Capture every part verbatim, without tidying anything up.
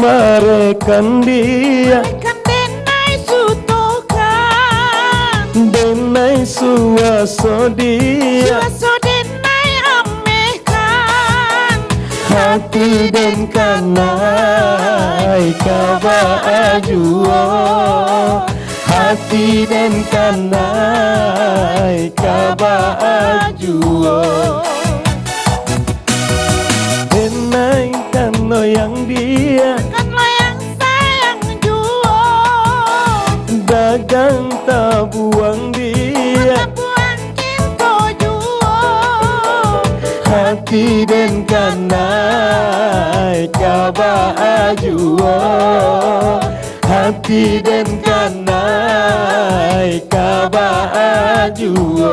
Parekan dia, parekan denai sutokan, denai suaso dia, suaso denai amehkan. Hati den kanai ka baa juo, hati den kanai ka baa juo. Denai kan loyang dia, kan loyang sayang juo. Dagang tabuang dia, tabuang cinto juo. Hati den kanai ka baa juo, hati den kanai ka baa juo.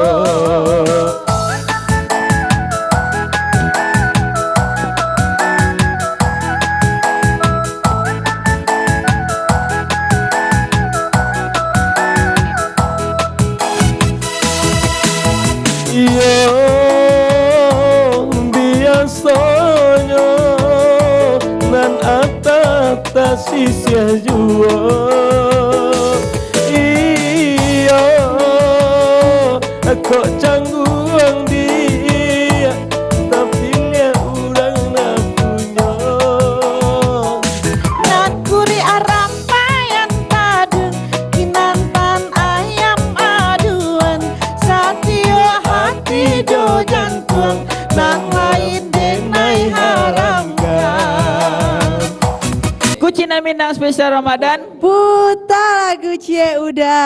Iyo, biasonyo nan atah tasisiah juo. Iyo, kok cangguang dia, tapiliah urang nan punyo. Nan kurik arampaian paduan, kinantan ayam aduan, satio hati jo jantuang, nan lain denai haramkan. Kucinan Minang spesial Ramadan. Puta lagu Ciek Uda.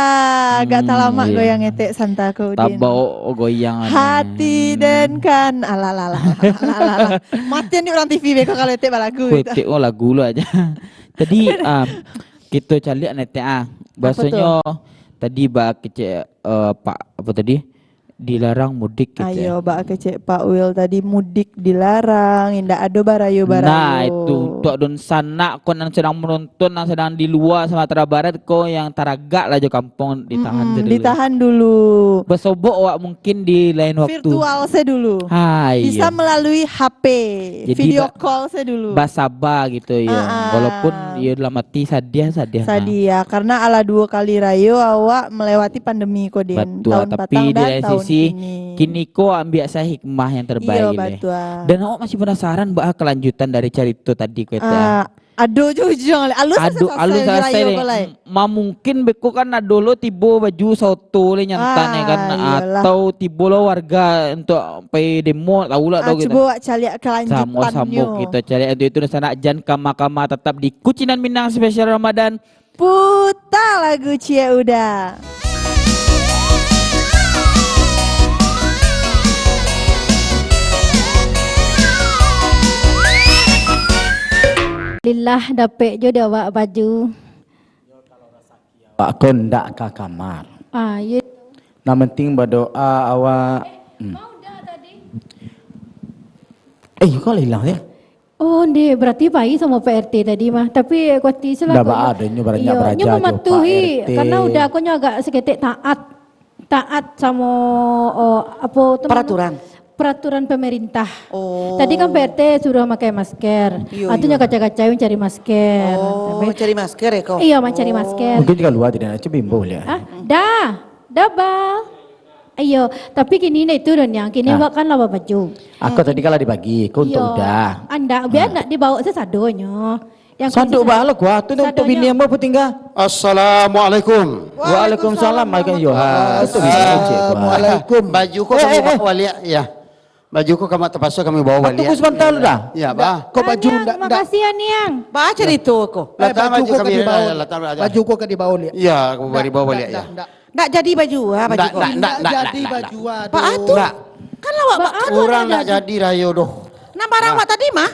Agak Hmm, talamak iya. goyang etek santa ko, Udin. Tabao goyang ado. Hati den kan. Alah, alah, alah, alah, alah, alah. Matian di urang T V beko kalau etek balagu Ko gitu. etek ko lagu lo aja. Tadi, ah, kito caliak netek, ah. Apa tu? Bahasonyo tadi ba kecek, eh, Pak, apa tadi? Dilarang mudik gitu, Ayo, ya. Bak kecek Pak Wil tadi, mudik dilarang, indak ado barayo-barayo. Nah, itu, untuak dunsanak ko nan sadang menonton, nan sadang di lua Sumatera Barat ko, yang taragak lah jo kampung, ditahan Mm-mm, sadulu. Ditahan dulu. Basobok awak mungkin di lain waktu. Virtual sadulu. Ha, Bisa iya. melalui H P, Jadi, video ba-, call sadulu. basaba gitu, ya. Ah, ah. Walaupun, ya, dalam hati sadiah, sadiah, nah. Sadiah, karena alah duo kali rayo awak melewati pandemi ko, Din. Batua, Tahun tapi patang di dan lain tahun sisi, kini. kini ko ambiak saja hikmah yang terbaik, Iyo, leh. batua. Dan awak masih penasaran baa kelanjutan dari carito tadi ko, Teh? Ah, ado jo ujuang, leh. Alun Ado, salasai alun salasai, rayo leh. ko, lai. Ma-, mungkin beko kan ado lo tibo baju saoto, leh, nyantan, Ah, ya kan? iyolah. Atau tibo lo warga untuk pai demo, tahu lah Ah, tu gitu. cubo awak caliak kelanjutannyo. Samo-samo kito caliak. Untuk itu, sanak jan kama-kama, tetap di Kucinan Minang Spesial Ramadan. Puta lagu Ciek Uda. Alhamdulillah, dapek jo di awak baju. Awak ko ndak ka kamar. Ah, iyo. Nan penting badoa awak. Hmm. Eh, kok lah hilang, ya? Oh, ndeh, berarti pai samo Pak R T tadi mah. Tapi, eh, kuatir se lah. Ndak ko nyo, baa, nyo banyak iyo, baraja nyo jo mematuhi, Pak R T. Karena uda ko nyo agak saketek taat. Taat samo, oh, apo tu namo? Peraturan. Peraturan pemerintah. Oh. Tadi kan Pak R T suruh makai masker. Iyo, Ah, tu iyo. nyo kacai-kacai mancari masker. Oh, Tapi cari masker ya, kau? Iyo, mancari Oh. masker. Mungkin di lua tadi nak cubo imbau lihat. Ah, dah. Dah, Bal. Iyo, tapi kini ndak itu, Don, yang kini Ah. awak kan lah babaju. Ako tadi kan lah dibagi, ko untuak Iyo. uda. Andak, bia Ah. nak dibawa sasadonyo. Yang Sanduk khusus bah lah kuah tu, untuak Sadonyo. bini ambo pun tinggal. Assalamualaikum. Waalaikumsalam, Waalaikumsalam. Yo. Ah, Betul, betul, cik. Assalamualaikum. Baju ko Eh, kami eh, bawa eh. baliak, ya. Baju ko kami terpaksa kami bawa Batuk baliak. ku sebentar dah. Ya, bah. Ko baju Aniang, ndak, ndak. makasih, Aniang. Bah, cerita ko. Eh, Letak baju baju ko kami, ka dibawa. letak baliak. Baju ko ka dibawa baliak. Ya, aku Ndak, bari bawa ndak, baliak, ya. ndak, ndak. Ndak jadi baju, ah, baju Ndak, ko. ndak, ndak, Ndak ndak, jadi ndak, baju, ndak. aduh. Pak Atu, Ndak. kan awak Bak makan. Urang ndak jadi rayo doh. Nah, barang Nah. awak tadi mah?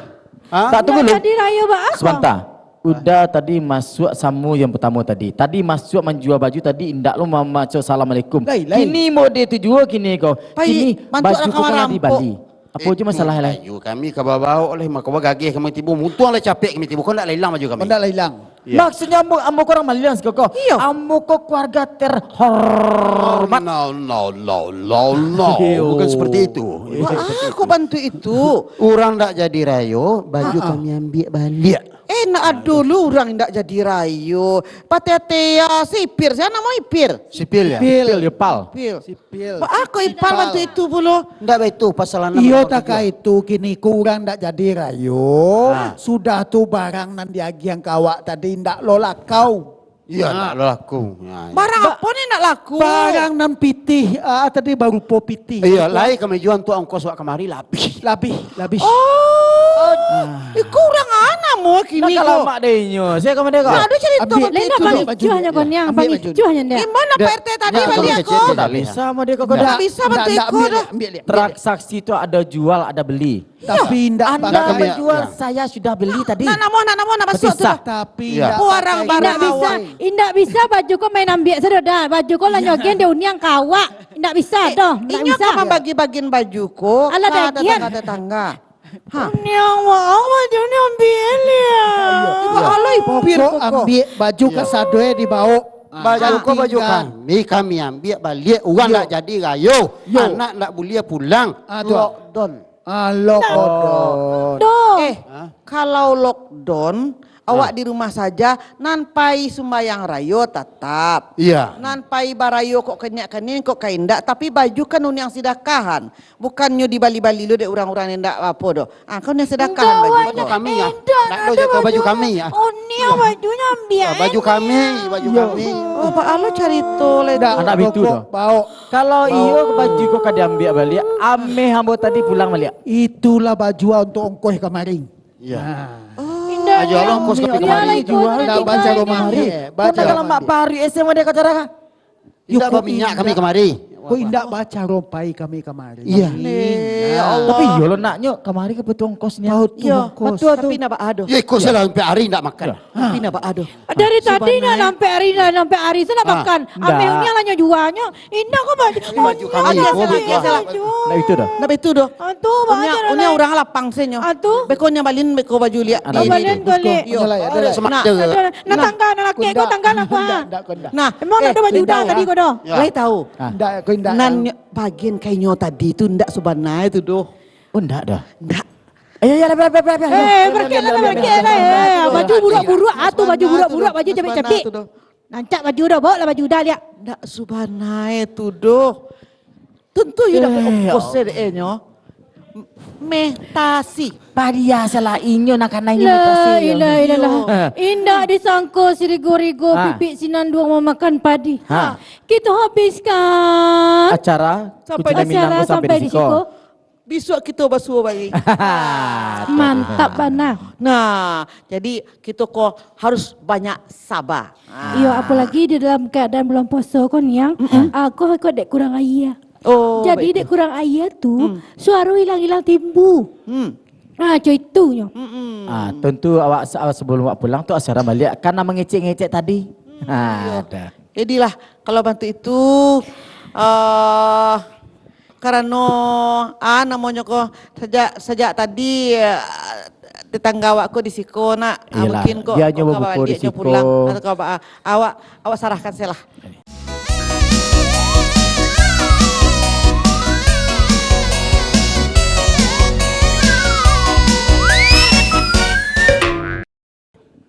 Hah? Tak, tunggu Ndak dulu. jadi rayo, Bak, ah. Sebentar. Uda tadi masuak samo yang pertamo tadi. Tadi masuak manjua baju tadi, indak lo mamaco assalamualaikum. Lai, lai. Kini mode tu juo kini ko. Pai, Kini mantuk baju ko kan lah dibali. Apo Eh, je masalah lai? Baju kami ka babaok oleh mako bagageh kami tibo. Muntuang lah capek kami tibo. Kau ndak lah ilang baju kami. Kau ndak lah ilang. Iya. Maksudnya ambo, ambo kurang malilang siko ko. Iyo. Ambo ko keluarga terhormat. No, no, no, no, no. Iyo. Bukan seperti itu. Wah, ah, kok bantu itu? Urang ndak jadi rayo, baju Ah, ah. kami ambiak baliak. Eh, Indak ado lu urang indak jadi rayo. Patia-tia, si Ipir, sia namo Ipir? Sipil, ya? Sipil, Ipal. Sipil. Sipil. Ba a kok Ipal bantuak itu pulo? Indak baitu, pasal anak. Iyo, takai itu, kini ko urang ndak jadi rayo. Ah. Sudah tu, barang nan diagiahan ka awak tadi ndak lo lakau. Iyo, ndak lo laku. Ya, ya. Barang apo ni ndak laku? Barang nan pitih, ah, tadi barupo pitih. Iyo, lai kami jua untuak ongkos awak kamari, labiah. Labiah, labiah. Oh, iko urang a namo kini ko? Nak kalamak deh inyo. Sia ka mode ko? Ndak ado carito bantuak itu. Lain nak balicuah nyo ko niang, balicuah nyo ndak. Di ma Pak R T tadi baliak ko? Ndak bisa mode ko. Ndak bisa bantuak iko doh. Transaksi tu ado jual, ado beli. Tapi indak. Anda menjual, saya sudah beli tadi. Nak namo, nak namo, nak masuak tu dah. Tapi indak. Indak bisa, indak bisa baju ko main ambiak sado dah. Baju ko lah nyo agiahan dek Uniang ka awak. Indak bisa doh, indak bisa. Inyo ka mambagi-bagian baju ko ka tetangga-tetangga. Ha. Uniang, maaf, baju ni ambiak liak. Pokok ambiak baju kasado dibaok. Baju ko baju kami, kami ambiak baliak. Urang ndak jadi rayo, anak ndak buliah pulang. Lockdown. Ah, lockdown. Doh. Eh, kalau lockdown, awak di rumah saja, nan pai sumbayang rayo tatap. Iya. Nan pai barayo kok kanyak kanin, kok ka indak, tapi baju kan Uniang sidakahan. Bukannyo dibali-bali lo dek urang-urang nan indak apo doh. Ah, kan Uniang sidakahan baju ko. Baju kami, ya. Indak, ndak ado jatah baju kami, ya. Uniang bajunyo ambiak. Baju kami, baju kami. Oh, baa lo carito lai tu. Anak bitu doh. Baok. Kalau iyo baju ko ka diambiak baliak, ameh ambo tadi pulang baliak. Itulah baju untuak ongkoh kamari. Iya. Nah. Ajo lah ongkoh ka kamari. Indak baca rumah. Kau nak kalamak paruik S M A dia ka cara ka? Indak baminyak kami kamari. Kau indak baca rompai kami kamari. Iya. Tapi iyo lo naknyo kamari ka butuh ongkosnyo. Butuh ongkos. Tapi indak baa doh. Ya, iko salah sampai hari indak makan. Tapi indak baa doh. Dari tadi nyo sampai hari, sampai hari tu nak makan. Ameh Uniang lah nyo juanyo. Indak ko baju. Baju kami. Ndak itu doh. Ndak itu doh. Uniang urang lapang senyo. Beko nyo balin beko baju liak. Balin ko liak. Nah, tangga nak laki ko tangga nak kuah. Nah, emang ndak ado baju dah tadi ko doh. Lai tahu. Nan bagian kainyo tadi tu ndak sabana tu doh. Oh, ndak doh. Ndak. Ayo, ayo, ayo, ayo, ayo. Eh, berkek lah, berkek lah. Eh, baju buruak-buruak, ah, tu baju buruak-buruak, baju cabik-cabik. Rancak baju dah, bawa lah baju dah, liak. Ndak sabana tu doh. Tentu yo dapek ongkos dek nyo. Meh tasi. Padia salah inyo nak kanai inyo meh tasi. La ilaha illallah. Indak disangko sirigo-rigo bibik sinanduang mamakan padi. Kito habiskan acara sampai di siko. Bisuak kito basuo bari. Mantap bana. Nah, jadi kito ko harus banyak saba. Iyo, apolagi di dalam keadaan bulan puaso ko, Niang, aku ko dek kurang aia. Oh, jadi dek kurang aia tu, suaro ilang-ilang timbu. Ah, co itunyo. Ah, tentu awak sa-, sebelum awak pulang tu acara baliak karena mangecek-ngecek tadi. Ah, dah. Jadilah kalau bantuak itu, eh, Karano, ah, namonyo ko, sajak, sajak tadi, ah, tetangga awak ko di siko, nak. Ah, mungkin ko, ko ka baliak nyo pulang, atau ka ba-, ah, awak, awak sarahkan se lah.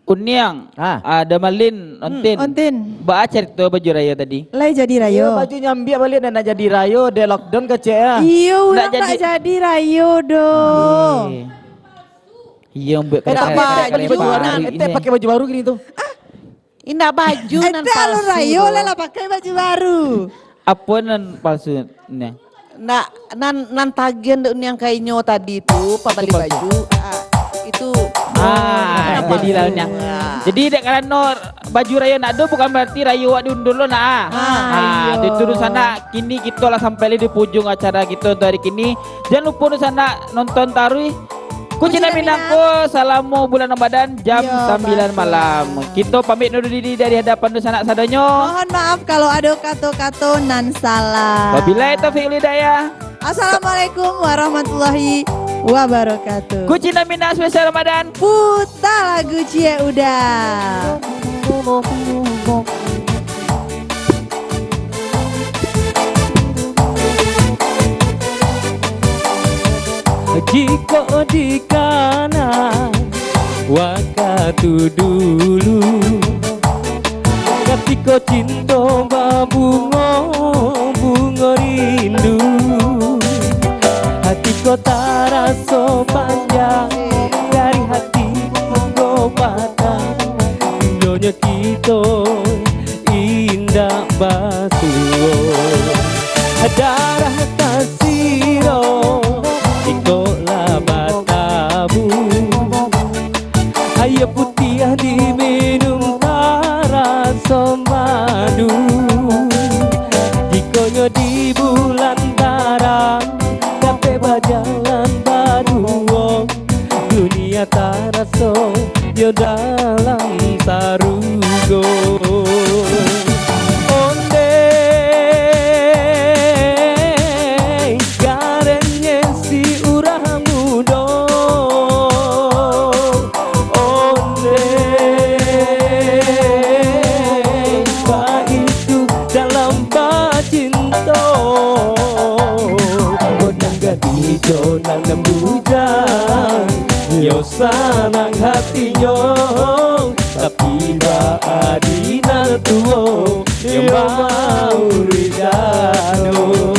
Uniang, ah, Damalin, Ontin. Ontin. Baa carito baju rayo tadi? Lai jadi rayo. Iyo, baju nyo ambiak baliak, ndak jadi rayo, dek lockdown kecek ah. Iyo, urang ndak jadi rayo doh. Iyo, buek kata-kata. Pakai baju baru, ente pakai baju baru kini tu. Ah, indak baju nan palsu. Ente alun rayo lah, lah pakai baju baru. Apo nan palsu, Niang? Nak, nan, nan tagian dek Uniang kainyo tadi tu, pambali baju, ah, itu. Ah, jadilah Uniang. Jadi, dek karano baju rayo ndak ado, bukan berarti rayo awak diundur lo, nak, ah. Ah, itu dunsanak, kini kito lah sampai lah di ujung acara kito untuk hari kini. Jan lupo dunsanak nonton taruih Kucing Minang ko salamo bulan Ramadan jam sambilan malam. Kito pamit undur diri dari hadapan dunsanak sadonyo. Mohon maaf kalau ado kato-kato nan salah. Wabillahi taufiq wal hidayah. Assalamualaikum warahmatullahi wabarakatuh. Kucing Minang spesial Ramadan. Puta lagu ciek udah. Jikok dikana waka tu dulu. Katiko cinto babungo, bungo rindu, hati ko taraso panjang, dari hati ko patah. Dunyo kito indak basuo. Darah kasiro iko lah batabu. Aia putiah diminum taraso madu. Jikonyo di bulan tarang, dapek bajalan baduo. Dunia taraso yo dalam sarugo. Ondeh, garengnyo si urang mudo. Ondeh, baitu dalam bacinto. Godang gadih jo nan bujang, yo sanang hatinyo, tapi baa di nan tuo, yo mauruik dano.